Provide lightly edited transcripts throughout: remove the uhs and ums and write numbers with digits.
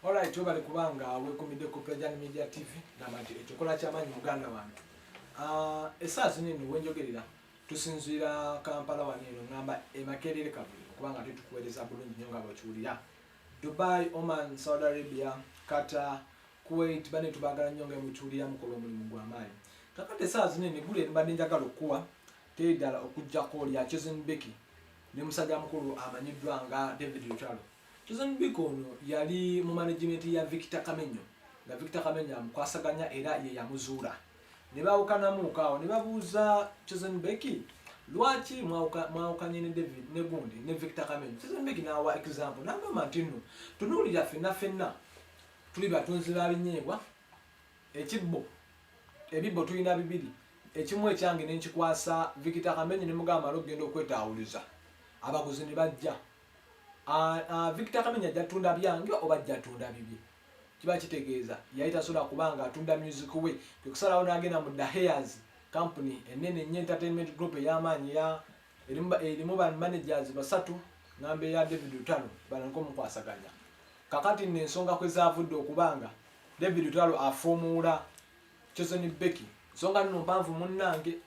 Alright, webale kubanga wekumidde ku Plejan Media TV. Gamba nti ekyokola kyamaanyi muganda wange. Essaawa zino eno wenjogerera tusinziira Kampala wano eno ngamba e Makerere Kavule okubanga ate tukuweereza bulungi nnyo nga bwekiwulira. Dubai, Oman, Saudi Arabia, Qatar, Kuwait bane tubagala nnyo nga mukiwulira mukola omulimu gw'amaanyi. Kakati essaawa zino eno eggulu erimbadde njagala okukuwa teri ddala okuggyako lya Chosen Becky ne musajja mukulu amanyiddwa nga David Lutalo. Chosen Becky ono yali mu management ya Victor Kamenyo nga Victor Kamenyo amukwasaganya era ye yamuzuula ne baawukanamuuko awo ne babuuza Chosen Becky lwaki mwawukanye ne David ne gundi ne Victor Kamenyo. Chosen Becky n'awa example n'agamba nti nno tunuulira ffenna ffenna tuli batunzi ba binyeebwa, ekibbo ebibbo tulina bibiri, ekimu ekyange ne nkikwasa Victor Kamenyo ne mugamba male okugenda okwetaawuliza abaguzi ne bajja. Victor Kamenyo ajja tunda byange oba ajja tunda bibye? Kiba kitegeeza yali tasobola kubanga atunda music we, kwe kusalawo n'agenda mu Daheirs company enene nnyo entertainment group ey'amaanyi ya erimu ba managers basatu ngamba eya David Lutalo bananko mukwasaganya. Kakati nno ensonga kwe zaavudde okubanga David Lutalo afuumuula Chosen Becky, nsonga nno mpanvu munnange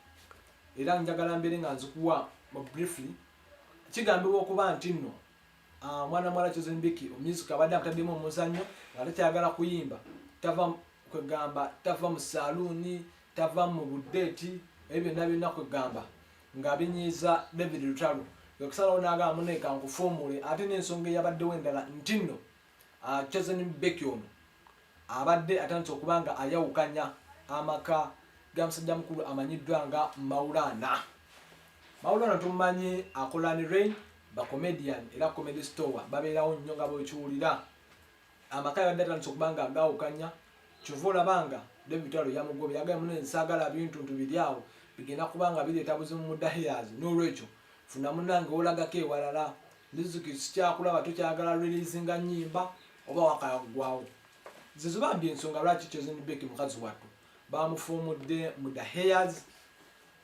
era njagala mbeere nga nzikuwa briefly. Kigambibwa okuba nti nno mwana muwala Chosen Becky omusic abadde amutaddemu omuzannyo nga takyayagala kuyimba, tava kwegamba tava mu saluuni, tava mu budeeti, ebyo byonna byonna kwegamba nga binyiiza David Lutalo ekusalawo n'agamba munne kankufuumule. Ate n'ensonga eyabaddewo endala nti nno Chosen Becky ono abadde atandise okuba nga ayawukanya amaka ga musajja mukulu amanyiddwa nga Maulana. Maulana tumumanyi akola ne Rain ba comedian era comedy store babeerawo nnyo nga bwekiwulira. Amaka yabadde atandise okuba nga agawukanya, kyova olaba nga David Lutalo yamugobye, yagambye munne nsaagala bintu ntu biri awo bigenda kuba nga bireeta buzibu mu Daheirs, n'olwekyo funa munnange wolagako ewalala, music sikyakulaba tokyagala releasinga nnyimba oba wakaggwawo. Zezo bambi ensonga lwaki Chosen Becky mukazi wattu bamufuumudde mu Daheirs.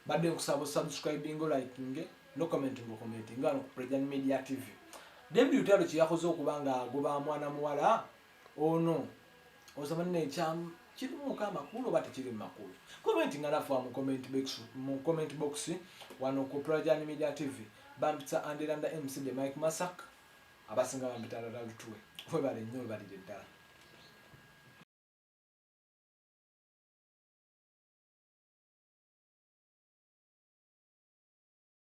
Badde nkusaba subscribing, liking no commenting, commenting wano ku Plejan Media TV. David Lutalo kye yakoze okuba nga agoba mwana muwala ono osaba nne ekyamu kirimuuko amakulu oba tekiri mu makulu? Comment nga naffe mu comment box, mu comment box wano ku Plejan Media TV. Bampita Anderanda MC the Mike Masak, abasinga bampita Lala Lutuwe. Webale nnyo, webalire ddala.